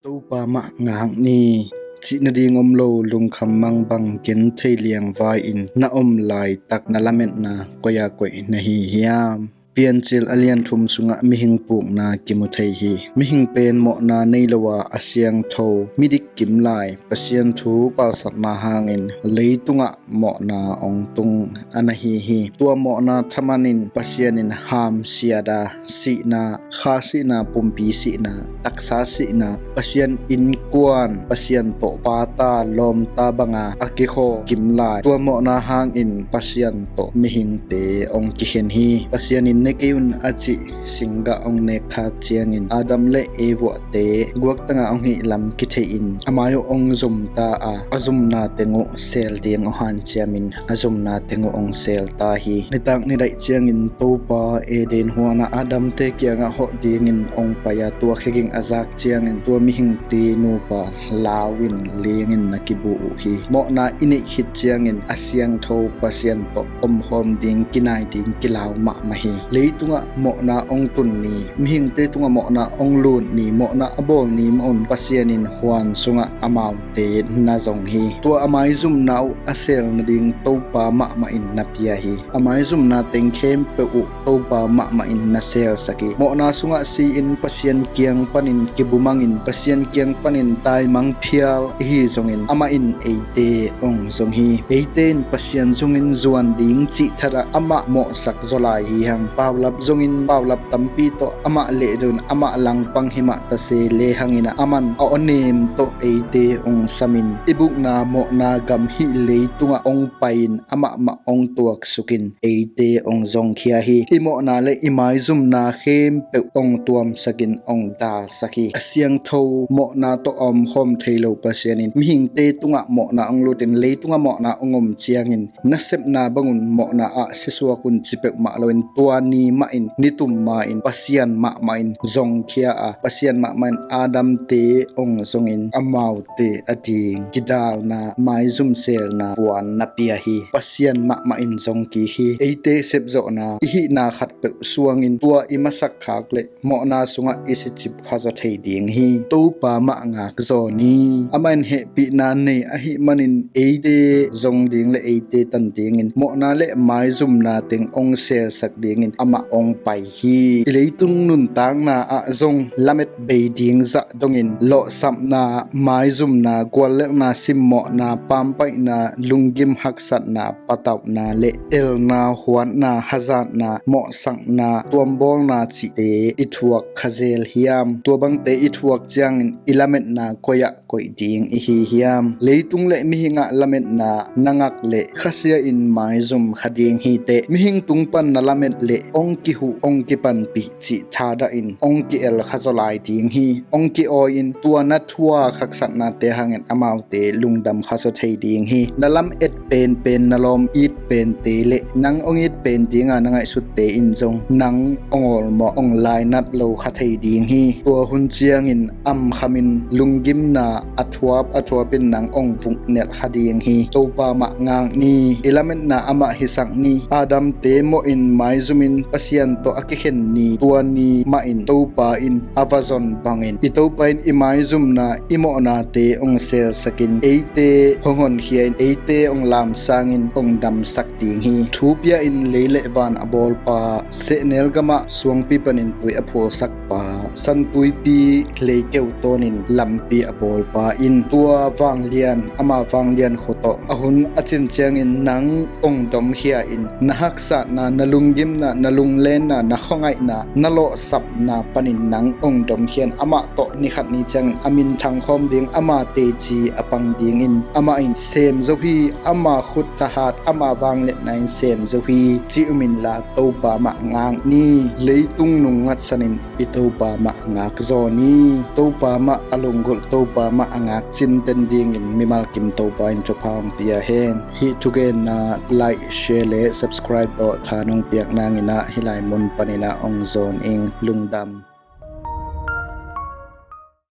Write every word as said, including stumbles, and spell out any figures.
Topa mah ngak ni. Cih nading om lo, lungkham mangbang genthei liangvai-in na om laitak na lametna koi-ah koih na hi hiam? Piancil a lian thum sungah mihing pukna kimu thei hi. Mihing pen mawhna nei lo a, a siangtho, midik kim lai, Pasian thu palsatna hangin leitungah mawhna hong tung a na hi hi. Tua mawhna thaman in Pasian in hamsiat a, sihna, kha sihna, pumpi sihna, taksa sihna, Pasian innkuan, Pasian tawh pata lawmta banga a kikhaw kim lai. Tua mawhna hangin Pasian tawh mihingte hong kikhen hi. Pasian in ne kei un a cih singgah hong nekkhak ciangin Adam le Evate guaktangah hong hih lam kitheihin a mai uh hong zumta a, a zumna teng uh seel ding hong hanciamin a zumna teng uh hong seelta hi. Nitak nidaih ciangin Topa Eden huanah Adamte kiangah hawh dingin hong pai a, tua kheging a zak ciangin tua mihingte nupa lau-in lingin na kibu uh hi. Mawhna i neih khit ciangin a siangtho Pasian tawh omkhawm ding, kinai ding kilau mahmah hi. Leitungah mawhna hong tun ni, mihingte tungah mawhna hong lut ni, mawhna a bawl ni mah un Pasian in huan sungah amaute na zong hi. Tua a maizumna uh a seel nading Topa mahmah in na pia hi. A maizumna teng khempeuh uh Topa mahmah in na seelsak hi. Mawhna sungah si-in Pasian kiang panin kibumangin Pasian kiang panin taimang phial i hi zongin amah in eite hong zong hi. Eite in Pasian zongin zuan ding cih thatah amah mawhsak zaw lai hi hang. Paulap zongin paulap tampi tawh amah lehdon, amah langpang himah tase lehangin ah aman a awnem tawh eite hong samin i bukna mawhna gam hih leitungah hong pai-in amah mah hong tuaksukin eite hong zongkhia hi. I mawhna le i maizumna khempeuh hong tuamsakin hong dalsak hi. A siangtho mawhna tawh a omkhawm thei lo Pasian in mihingte tungah mawhna hong lutin leitungah mawhna hong om ciangin nasepna bangun mawhna ah sisuak un ci peuhmah loin tua ni mahin nitum ma-in Pasian mahmah in zongkhia a, Pasian mahmah in Adamte hong zongin amaute a ding kidalna, maizum seelna puan na pia hi. Pasian mahmah in zong kik hi. Eite sepzawhna i hihna khatpeuh suangin tua i masak khak le mawhna sungah i sicip khazaw thei ding hi. Topa mah ngak zaw ni. Amah in hehpihna nei ahih manin eite zong ding le eite tan dingin mawhna le maizumna teng hong seelsak dingin amah hong pai hi. I leitung nuntakna ah zong lamet bei ding zah dongin lawhsapna, maizumna, guallelhna, simmawhna, pampaihna, lunggim haksatna, patauhna le elna, huatna, hazatna, mawhsakna, tuambawlna cihte i thuak khazel hiam? Tua bangte i thuak ciangin i lametna koi-ah koih ding i hi hiam? Leitung le mihingah lametna na ngak le khasia in maizum kha ding hi teh. Mihing tung pan na lamet le hong kihuh, hong kipanpih cih thadah in hong ki-el khazaw lai ding hi. Hong ki-awi-in tua na thuak haksatnate hangin amaute lungdam khazaw thei ding hi. Na lam et penpen, na lawm it pente le nang hong it pen dinga na ngaihsutte in zong nang hong awlmawh, hong lainat lo kha thei ding hi. Tua hun ciangin amkhamin lunggimna a thuap a thuapin nang hong vuknelh kha ding hi. Topa mah ngak ni. I lametna amah hisak ni. Adamte mawhin maizumin Pasian tawh a kikhen ni. Tua ni mahin Topa in a va zon bangin i Topa in i maizumna, i mawhnate hong selsakin, eite hong honkhia-in, eite hong lamsangin hong damsak ding hi. Thu pia-in lei le van a bawlpa, sehnel gamah suangpi panin tui a phulsakpa, San Tuipi leikeu tawnin lampi a bawlpa in, tua vanglian, ama vanglian khua tawh a hun a cin ciangin nang hong domkhia-in, na haksatna, na lunggimna, na lunglenna, na khuangaihna, na lawhsapna panin nang hong domkhia-in, amah tawh ni khat ni ciangin a minthang khawm ding, ama teci a pang dingin amah in sem zo hi. Ama khut thahat, ama vangliatna in sem zo hi. Ci um inla, Topa mah ngak ni. Leitung nung ngatsanin i Topa mah ngak zaw ni. Topa mah a lunggulh, Topa mah a ngak cinten dingin mimal kim Topa in thupha hong pia hen. Hih thugenna like, share le subscribe tawh tha nong piak nangin ah hih lai mun panin ah hong zawn ing. Lungdam.